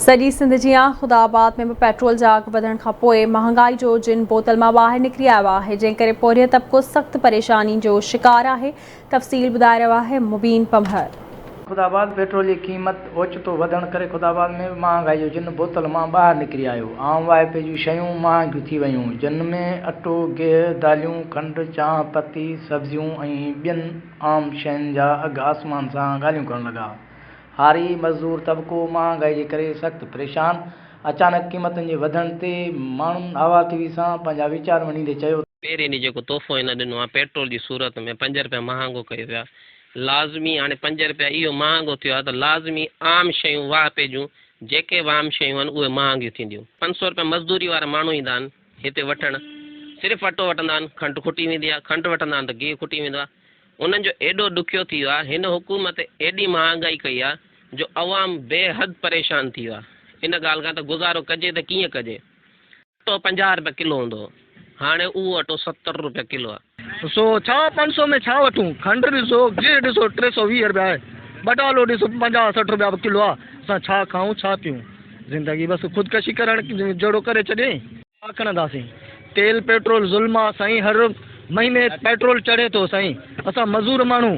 سڄي سنڌ جيان خدا آباد ۾ به پيٽرول جا اگهه وڌڻ کان پوء مهانگائي جو جن بوتل مان ٻاهر نڪري آيو آهي، جنهن ڪري پورهيت طبقو سخت پريشاني جو شڪار آهي، تفصيل ٻڌائي رهيو آهي مبين پنهور. خدا آباد، پيٽرول جي قيمت اوچتو وڌڻ ڪري خدا آباد ۾ به مهانگائي جو جن بوتل مان ٻاهر نڪري آيو، عام واهپي جون شيون مهانگيون ٿي ويون، جن ۾ اٽو، گيهه، داليون، کنڊ، چانهه پتي، سبزيون ۽ ٻين عام شين جا اگهه آسمان سان ڳالهيون ڪرڻ لڳا. هاري، مزدور طبقو مهانگائي جي ڪري سخت پريشان، اچانڪ قيمتن جي وڌڻ تي ماڻهن آواز ٽي وي سان پنهنجا ويچار ونڊيندي چيو ته. پهرين ڏينهن جيڪو تحفو هن ڏنو آهي پيٽرول جي صورت ۾ پنج رپيا مهانگو ڪيو ويو آهي لازمي هاڻي پنج رپيا اهو مهانگو ٿيو آهي ته لازمي عام شيون واهپي جون جيڪي به عام شيون آهن اهي مهانگيون ٿينديون 500 رپيا مزدوري وارا ماڻهو ايندا آهن هتي وٺڻ صرف اٽو وٺندا آهن کنڊ کٽي ويندي آهي کنڊ وٺندا آهن ته گيهه کٽي ويندو آهي انهن جو ايڏو ڏکيو ٿي ويو آهي، هن حڪومت ايڏي مهانگائي ڪئي آهي جو عوام بي حد پريشان ٿي ويو آهي ان ڳالهه کان ته گذارو ڪجي ته ڪيئن ڪجي. اٽو 50 رپيا ڪلو هوندو هو، هاڻي اهو اٽو 70 رپيا ڪلو آهي. سو ڇا 500 ۾ ڇا وٺون، کنڊ ڏسو، گيهه ڏسو 320 رپيا آهي، ٻٽالو ڏسو 50 60 رپيا به ڪلو آهي، اسان ڇا کائون ڇا پيئون، زندگي بس خودڪشي ڪرڻ جهڙو ڪري ڇڏيائين. ڇا کڻنداسين تيل پيٽرول ظلم آ سائين هر مهيني پيٽرول چڙهي ٿو سائين اسان مزور ماڻهو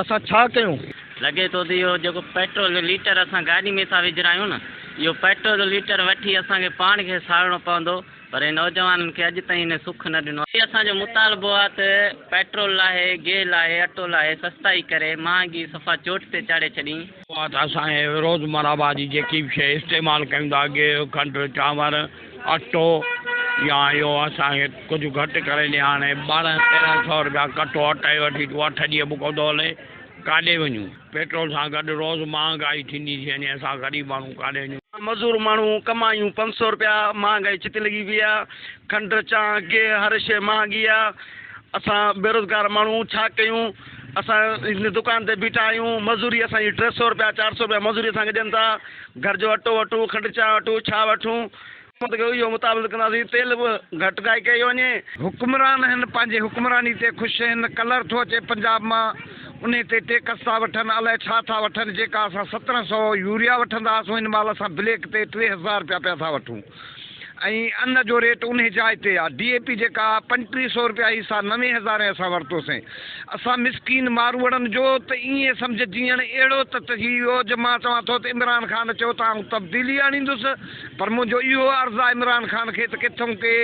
اسان ڇا ڪيون. لڳي ٿو ته اهو جيڪو پيٽرول جو ليٽر اسان گاڏي ۾ ٿا وجهرايون نه اهو پيٽرول جو ليٽر وٺي اسان کي پاڻ کي ساڙڻو پوندو پر هن نوجوانن کي اڄ تائين هن سک نه ڏنو آهي. اسان جو مطالبو آهي ته پيٽرول لاهي، گيهه لاهي، اٽو لاهي سستائي ڪري مهانگي صفا چوٽ تي چاڙهي ڇڏين. اها ته اسان کي روزمره جي جيڪي به شيء استعمال ڪيون ٿا گيهه، کنڊ، چانور، اٽو يا اهو اسان کي ڪجهه گهٽ ڪري ڏي هاڻي 12 13 سئو رپيا ڪٽو اٽي وٺي تون اٺ ڏينهن بکو ٿو هلين ڪاڏي وڃون پيٽرول سان گڏ روز مهانگائي ٿيندي ٿي وڃي اسان غريب ماڻهو ڪاڏي وڃون. مزور ماڻهو ڪمايون 500 رپيا مهانگائي ڇتي لڳي پئي آ کنڊ چانهه گيهه هر شيء مهانگي آ اسان بيروزگار ماڻهو ڇا ڪيون اسان هن دڪان تي بيٺا آهيون مزوري اسان جي 300 رپيا 400 رپيا مزوري اسان کي ڏين ٿا گهر جو اٽو وٺون کنڊ چانهه وٺون ڇا وٺون. حڪومت کي اهو مطالبو ڪنداسين تيل به گهٽ ڪئي وڃي. حڪمران هن پنهنجي حڪمراني تي خوش هن ڪلر ٿو اچي پنجاب مان انهي تي ٽيڪس ٿا وٺن الائي ڇا ٿا وٺن جيڪا اسان 17 سئو يوريا وٺندا هئاسون هن مهل اسان بليڪ تي 3000 رپيا پيا ٿا وٺون ۽ ان جو ريٽ انهي جاء تي آ ڊي اي پي جيڪا 35 سئو رپيا هئي سا نوي هزارين اسان ورتوسين اسان مسڪين ماروئڙن جو ته ائين سمجهه جيئڻ اهڙو ته ٿي ويو جو مان چوان ٿو ته عمران خان چيو ته آئون تبديلي آڻيندس پر منهنجو اهو عرض آ عمران خان کي ته ڪٿئون ڪي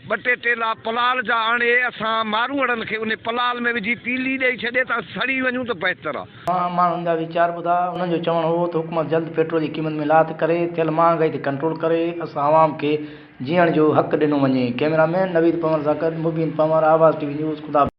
ٻه ٽي ٽيلا پلال جا آڻي اسان ماروئڙن کي انهي پلال ۾ وجهي تيلي ڏئي ڇڏي ته اسين سڙي وڃون ته بهتر آ. عام ماڻهن جا ويچار ٻڌا، انهن جو چوڻ هو ته حڪومت جلد پيٽرول جي قيمت ۾ لاٿ ڪري ٿيل مهانگائي تي ڪنٽرول ڪري اسان عوام کي جيئڻ جو حق ڏنو وڃي، ڪئميرا مين نويد پنهور سان گڏ Mubeen Panhwar, Awaz T V news, خدا.